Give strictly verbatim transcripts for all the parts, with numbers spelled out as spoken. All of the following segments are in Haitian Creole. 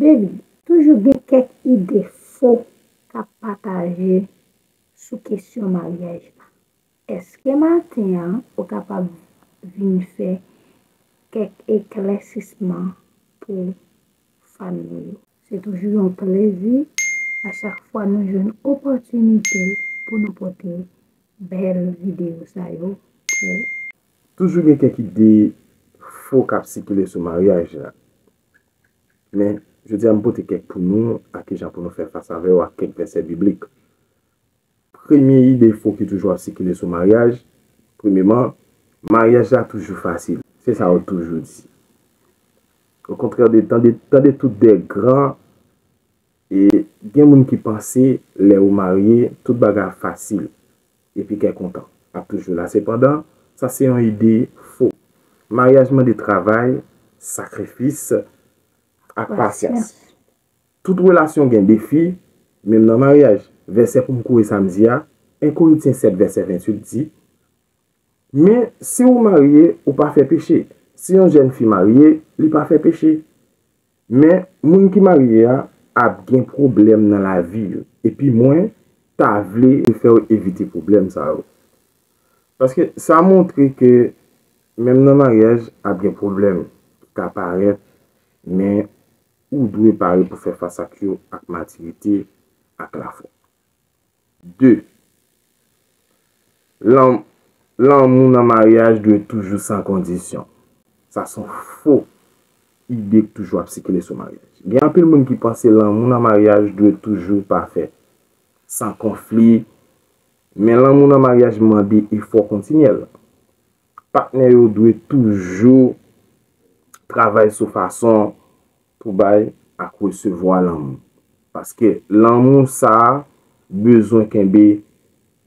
Baby, toujou gen kèk ide fo k ap pataje sou kesyon maryaj la. Èske maten an ou kapab vin fè kèk eklèsisman pou fan nou yo? Se toujou yon plezi a chak fwa nou jwenn opòtinite pou nou pote bèl videyo sa yo pou ou. Toujou gen kèk ide fo k ap sikile sou maryaj la. Men, jodi a m pote kèk pou nou, ak kijan pou nou fè fas avè yo, ak kèk vèsè biblik. Premye ide fo ki toujou ap sikile sou maryaj, premyeman, maryaj la toujou fasil. Se sa yo toujou di. Okontrè de tande, tande tout de gran, e gen moun ki panse lè ou marye, tout bagay ap fasil, epi kè kontan ap toujou la. Sepandan, sa se yon ide fo. Maryaj mande travay, sakrifis, ak pasyans. Tout relasyon gen defi, menm nan maryaj. Vèsè pou m kouri sa m di a, en Korentyen sèt vèsè venntuit di, men si ou marye, ou pa fè peche. Si yon jèn fi marye, li pa fè peche. Men moun ki marye a ap gen pwoblèm nan lavi yo. Epi mwen, ta vle fè w evite pwoblèm sa yo. Paske sa montre ke menm nan maryaj ap gen pwoblèm ki ka parèt, men ou dwe pare pou fè fas ak yo ak matirite, ak lafwa. De, lan-, lanmou nan maryaj dwe toujou san kondisyon. Sa se yon fo ide k toujou ap sikile sou maryaj. Gen anpil moun ki panse lanmou nan maryaj dwe toujou pafè, san konfli, men lanmou nan maryaj mande efò kontinyèl. Patnè yo dwe toujou travay sou fason pou bay ak resevwa lanmou. Paske lanmou sa a bezwen kenbe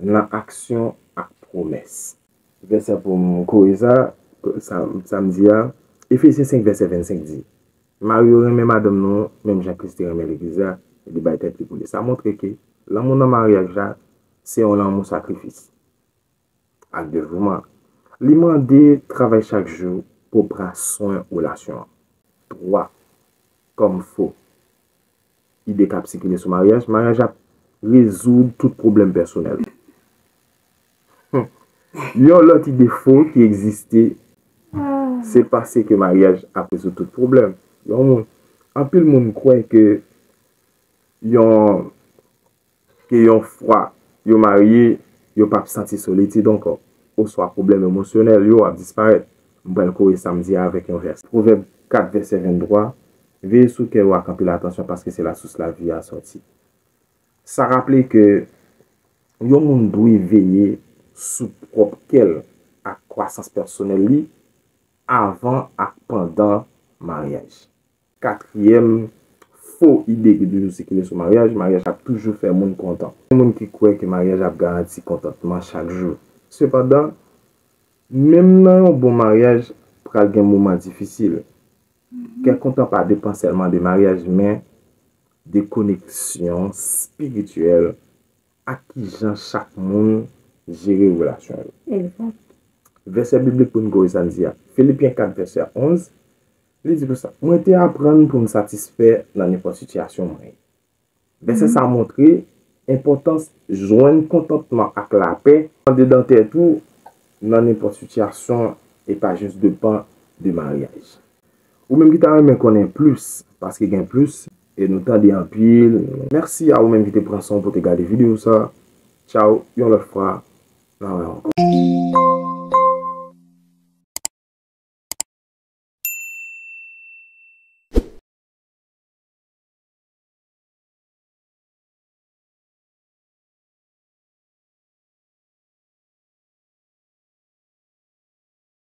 nan aksyon ak pwomès. Vèsè pou m kore sa, sa, sa m di a, Efesyen senk vèsè vennsenk di, mari yo renmen madanm nou menm jan Kris te renmen legliz la, e li bay tèt li pou li. Sa montre ke lanmou nan maryaj la se yon lanmou sakrifis ak devouman. Li mande travay chak jou pou pran swen relasyon an. Twa, kòm fo ide k ap sikile sou maryaj, maryaj ap rezoud tout pwoblèm pèsonèl. Yon lòt ide fo ki egziste, se panse ke maryaj ap rezoud tout pwoblèm. Yon moun, anpil moun kwè ke yon ke yon fwa yo marye, yo p ap santi solitid ankò, oswa pwoblèm emosyonèl yo ap disparèt. M pral kore sa m di a avèk yon vèsè. Pwovèb kat vèsè venntwa, veye sou kè w ak anpil atansyon, paske se la sous lavi a sòti. Sa raple ke yon moun dwe veye sou pwòp kè l ak kwasans pèsonèl li avan ak pandan maryaj. Katriyèm fo ide ki toujou sikile sou maryaj, maryaj ap toujou fè moun kontan. Gen moun ki kwè ke maryaj ap garanti kontantman chak jou. Sepandan, menm nan yon bon maryaj, pral gen moman difisil. Kè kontan pa depann sèlman de maryaj, men de koneksyon espirityèl ak kijan chak moun jere relasyon yo. Egzak. Vèsè biblik pou n kore sa n di a. Filipyen kat vèsè onz, li di konsa, mwen te aprann pou m satisfè nan nenpòt sitiyasyon mwen ye. Vèsè sa montre enpòtans jwenn kontantman ak lapè andedan tèt ou nan nenpòt sitiyasyon e pa jis depann de maryaj. Ou menm ki ta renmen konnen plis, paske gen plis, e nou tande anpil. Mèsi a ou menm ki te pran san w pou te gade videyo sa. Tchaw, yon lòt fwa, n a wè ankò.